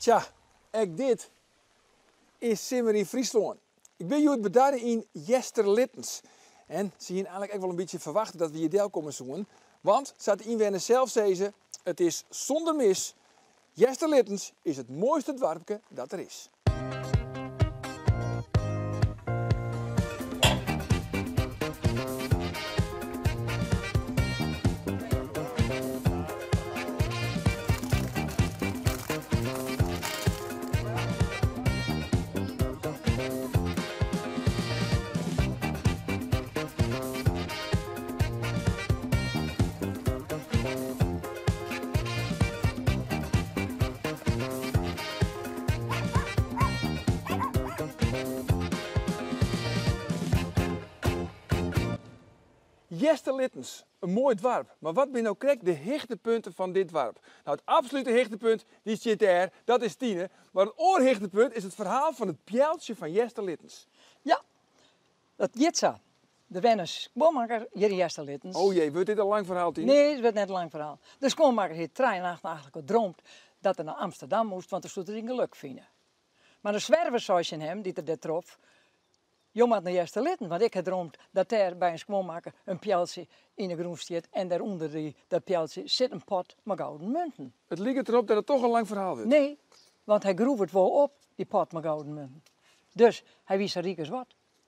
Tsja, ek dit is Simmer yn Fryslân. Ik bin hjoed bedarre yn Easterlittens. En se hiene eigenlik ek wol in bytsje ferwachte dat we hjir delkomme soene. Want, sa't de ynwenners sels sizze, it is sûnder mis, Easterlittens is it moaiste doarpke dat der is. Easterlittens, in moai doarp. Mar wat binne no krekt de hichtepunten fan dit doarp? No, it absolute hichtepunt dy stiet dêr, dat is Tine. Mar it oar hichtepunt is it ferhaal fan it pealtsje fan Easterlittens. Ja, dat giet sa. Der wenne in skuonmakker hjir yn Easterlittens. O jee, wurdt dit in lang ferhaal, Tine? Nee, it wurdt net in lang ferhaal. De skuonmakker hie trije nachten achter elkoar droomd dat er nei Amsterdam moast, want dêr soe er syn gelok fine. Mar de swerver sei tsjin him, dy't er dêr trof, Jo moatte nei Easterlittens, want ik ha droomd dat dêr by in skuonmakker in pealtsje yn 'e grûn stiet en dêr ûnder dat pealtsje sit in pot mei gouden munten. It liket derop dat it toch in lang ferhaal wurdt. Nee, want hy groef it wol op, dy pot mei gouden munten. Dus hy wie sa ryk as wat.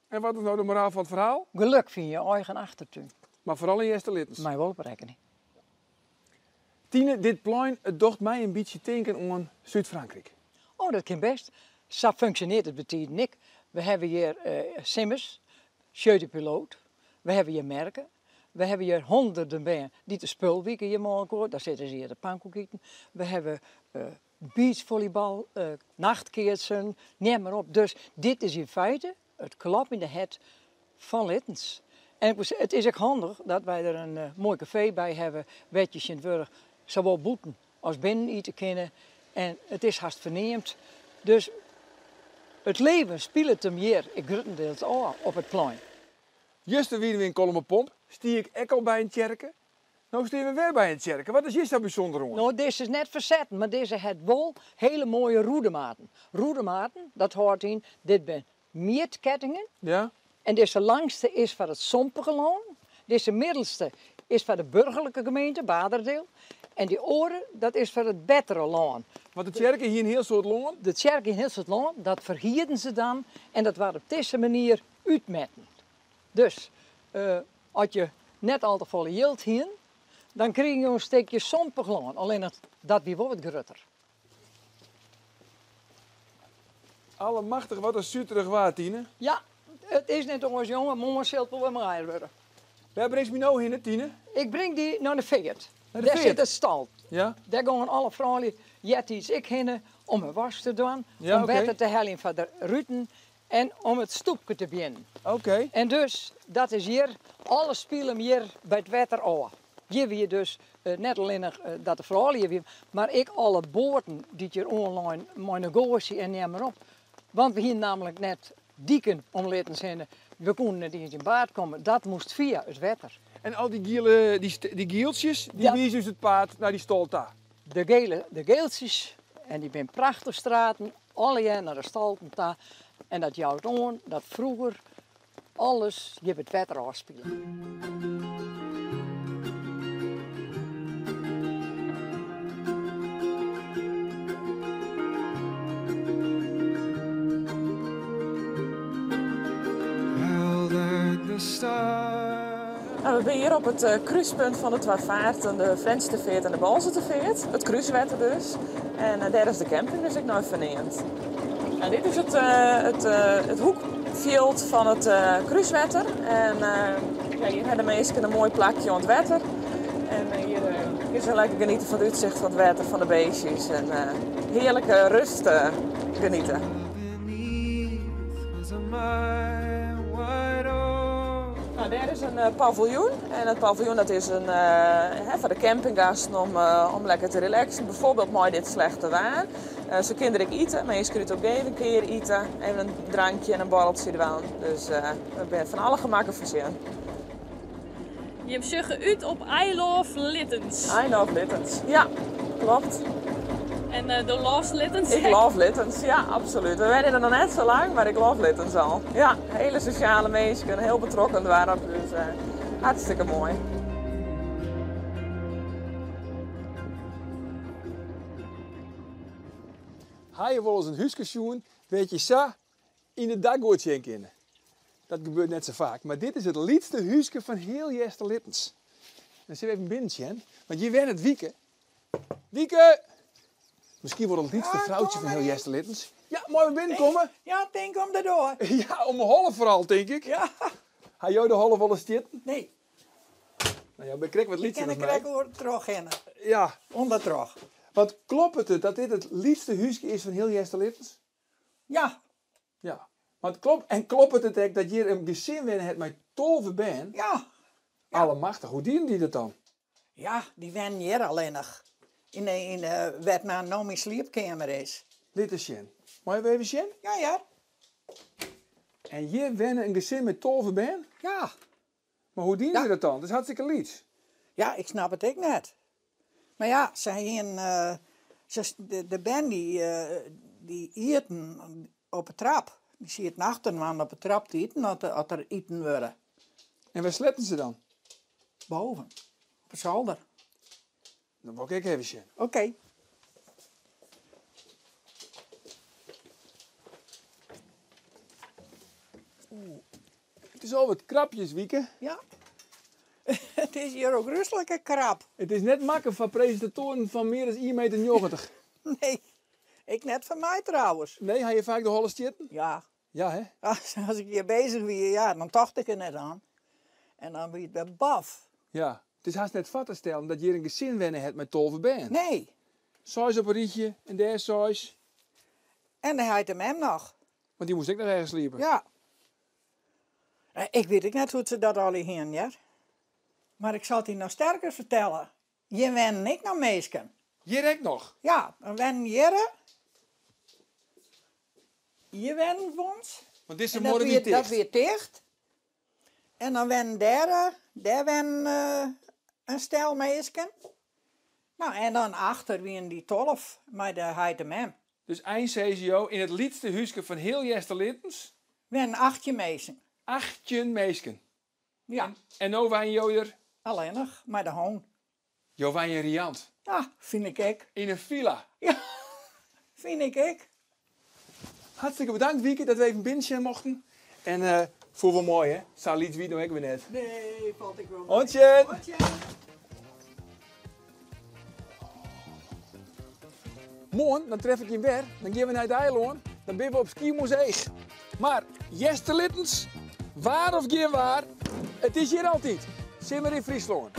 En wat is no de moraal fan it ferhaal? Geluk fyn je eigen achtertún. Mar foaral yn Easterlittens. Mei wol op rekkenje. Tine, dit plein, it docht my in bytsje tinken oan Súd-Frankryk. Oh, dat kin bêst. Sa funksjonearret it betiden ek. We hawwe hjir simmers, Jeu de Pilote, we hawwe hjir merke, we hawwe hjir hûnderten bern dy't de spulwike hjir mei elkoar, dan sitte se hjir de pankoek iten. We hawwe beachfollybal, nachtkeatsen, neam mar op. Dus dit is yn feite it klopjende hert fan Littens. En it is ek handich dat wy der in moai kafee by hawwe wêr't je tsjintwurdich sawol bûten as binnen ite kinne. En it is hast ferneamd. Dus it leven spilet him hjir ek gruttendiels ôf op it plein. Juster wiene we yn Kollumerpomp, stie ik ek al by in tsjerke. No stean we wer by in tsjerke. Wat is hjir sa bysûnder oan? No, dizze is net fersetten, mar dizze hat wol hele moaie roedematen. Roedematen, dat hâldt yn, dit binne mjitkettingen. Ja. En dizze langste is foar it sompige lân. Dizze middelste is foar de burgerlike gemeente, Baarderadeel. En dy oare, dat is foar it bettere lân. Want de tsjerke hie in hiel soad lân? De tsjerke hie in hiel soad lân, dat ferhierden se dan en dat waard op dizze manier útmetten. Dus as je net al te folle jild hienen, dan krigen jo in stikje sompich lân, allinnich dat wie wol wat grutter. Allemachtich, wat in suterich waar, Tine. Ja, it is net oars, jonge. Moarn sil it wol wer moaier wurde. Wêr bringst my no hinne, Tine? Ik bring dy nei de feart. Nei de Dêr feart? sit it stalt. Ja. Dêr gongen alle froulju eartiids ek hinne om hun wask te dwaan, Ja, om oké. wetter te heljen foar de ruten en om it stoepke te bjinnen. Oké. En dus, dat is hjir, alles spile him hjir by it wetter ôf. Hjir wie dus net allinnich dat de froulju hjir wienen, mar ek alle boaten dy't hjir oanleinen mei negoasje en neam mar op. Want we hienen nammentlik net diken om Littens hinne, we koenen net iens yn Baard komme, dat moast fia it wetter. En al dy giele, dy gieltsjes, dy wize ús it paad nei dy stâl ta. De gele, de geeltsjes, en dy binne prachtich straten, allegear nei de stalten ta. En dat jout oan dat froeger alles hjir by it wetter ôfspile. Nou, we binne hjir op it eh, krúspunt fan de twa fearten, de Frjentsjerterfeart en de Boalserterfeart. It krúswetter dus. En eh, dêr is de camping dus ek nei ferneamd. En dit is it, eh, it, it hoekfjild fan it krúswetter. En ja, hjir ha de minsken in moai plakje oan it wetter. En hjir kinne se lekker geniete fan it útsicht fan it wetter, fan de beestjes. En hearlike rust geniete. Nou, dêr is in paviljoen. En it paviljoen dat is in, foar de campinggasten om, om lekker te relaxen. Bijvoorbeeld mei dit slechte waar. Se kinne der ek ite, minsken út de omgeving kinne hjir ite. Even in drankje en in borreltsje dwaan. Dus we binne fan alle gemakken foarsjen. Jim sjogge út op I Love Littens. I Love Littens, ja, klopt. En do lovest Littens Ik love Littens, ja, absolút. We wenje der noch net sa lang, mar ik love Littens al. Ja, hele sosjale minsken, hiel betrokken doarp, dus hartstikke moai. Ha je wolris in húske sjoen wêr't je sa yn it dakgoed sjen kinne? Dat gebeurt net sa faak, mar dit is it lytste húske fan hiel Easterlittens. Dan sille we even binnen sjen, want hjir wennet Wieke. Wieke! Miskien wol it lytste froutsje fan hiel Easterlittens. Ja, meie we binnenkomme? Ja, tink om de doar. Ja, om 'e holle foaral, tink ik. Ja. Ha jo de holle wolris stjitten? Nee. Nou, jo binne krekt wat lytser as my. Ik kin der krekt oer troch hinne. Ja. Undertroch. Want kloppet it dat dit it lytste húske is fan hiel Easterlittens? Ja. Ja. Want klop, en kloppet it ek dat hjir in gesin wenne hat mei 12 bern? Ja. Allemachtich, hoe dienen dy dat dan? Ja, dy wennen hjir allinnich. Yn de, yn de, wêr't no myn sliepkeamer is. Lit ris sjen. Meie we even sjen? Ja hear. En hjir wenne in gesin mei 12 bern? Ja. Mar hoe dienen se dat dan? Dat is hartstikke lyts. Ja, ik snap it ek net. Mar ja, se hienen, de bern dy ieten op 'e trap. Dy sieten achterinoar op 'e trap te iten as der iten wurde. En wêr sletten se dan? Boven, op 'e solder. Dan wol ik ek even sjen. Oké. Oeh, it is al wat krapjes, Wieke. Ja, it is hjir ook gruslike krap. It is net makke foar presintatoaren fan mear as ien meter 90. Nee, ek net foar my trouwens. Nee, ha je faak de holle stjitten? Ja. Ja, hè? As ik hjir bezich wie, ja, dan tocht ik der net oan. En dan wie it wer baf. Ja, it is hast net foar te stellen dat hjir in gesin wenne hat mei 12 bern. Nee. Seis op in rychje en dêr seis. En de heit en mem noch. Want dy moast ek noch ergens sliepe. Ja. Ik wit ek net hoe't se dat allegear hienen, hear. Mar ik sal it dy noch sterker fertelle. Hjir wennen ek noch minsken. Hjir ek noch? Ja, der wennen hjirre. Hjir wennen guons. Want dizze muorre wie ticht? Dat wie ticht. En dan wennen dêr, dêr wennen in stel minsken. No, en dan achter wienen dy 12 mei de heit en mem. Dus eins sizze jo, yn it lytste húske fan hiel Easterlittens. Wennen 18 minsken. 18 minsken? Ja. En no wenje jo der? Allinnich, mei de hûn. Jo wenje riant. Ja, fyn ik ek. Yn in filla? Ja, fyn ik ek. Hartstikke bedankt Wieke dat we even binnen sjen mochten. En foel wol moai hè? Sa lyts wie it no ek wer net. Nee, falt ek wol mei. Oant sjen! Oant sjen! Moarn dan tref ik jim wer, dan gean we nei it eilân, dan binne we op Skiermûntseach. Mar Easterlittens, waar of gjin waar, it is hjir altyd. Simmer yn Fryslân.